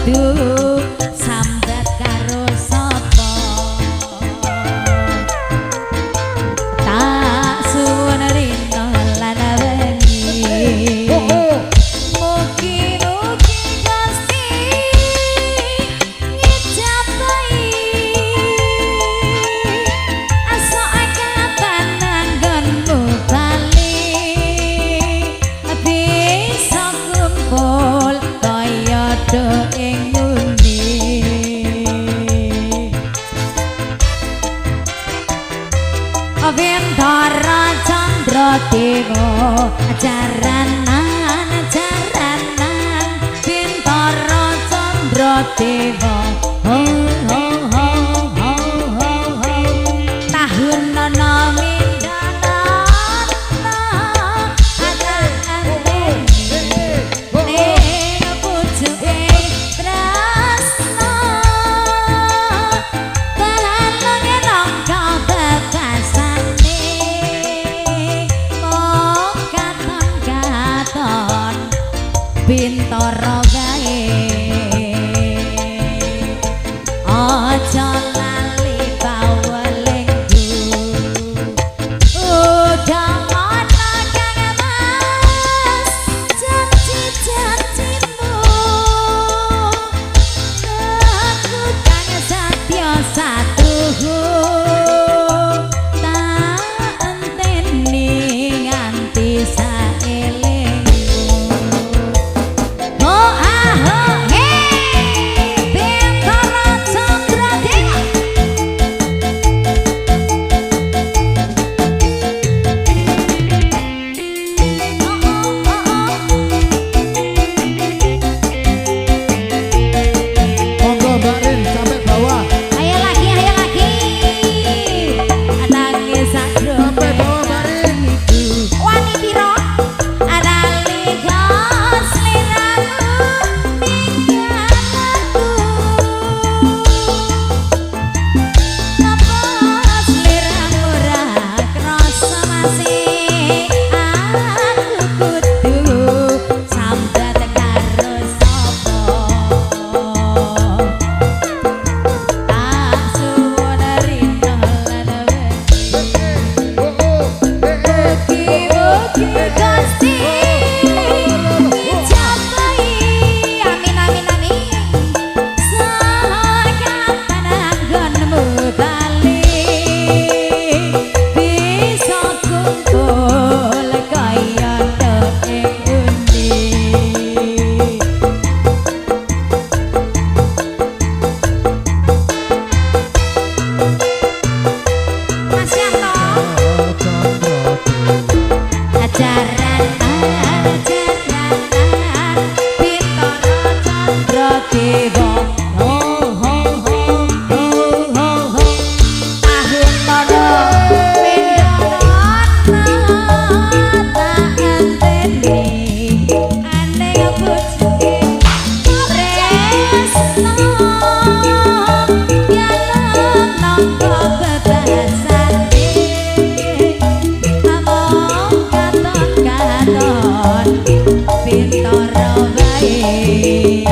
kudu sambat karo sapa. Tak suwun rina lan wengi. Mugi-mugi Gusti ngijabahi asa kapan anggonmu bali bisa kumpul kaya do ing nguni. Bintara Candra Dewa jaranan jaranan Bintara Candra Dewa ho ho ho ho ho ho tahun nono mindana ning pucuke tresna balunge nangka bebasane mung katon katon Bintara wae. Aja lali pawelingku udah ana kang mas janji-janjimu aku kang satya satuhu tak enteni nganti saelingmu. Oh ah oh he Bintara Candra Dewa. Oh oh oh oh. Monggo Mbak Rin sampai bawah. Ayo lagi, ayo lagi. Nangis Sampai bawah Mbak Rin. Wani piro? Nalika sliramu ninggal aku. Apa sliramu ra krasa masih aku kudu sambat karo sapa. Tak suwun rina lan wengi. Mugi-mugi Gusti ngijabahi. Amin amin amin. Sakapan anggonmu bali bisa kumpul kaya do ing undi. Mas Yanto. Jaranan jaranan Bintara Candra Dewa ho ho ho ho ho ho tahun nono mindana tak enteni aneng pucuke tresna jaluk nangka bebasane among katon katon Bintara wae.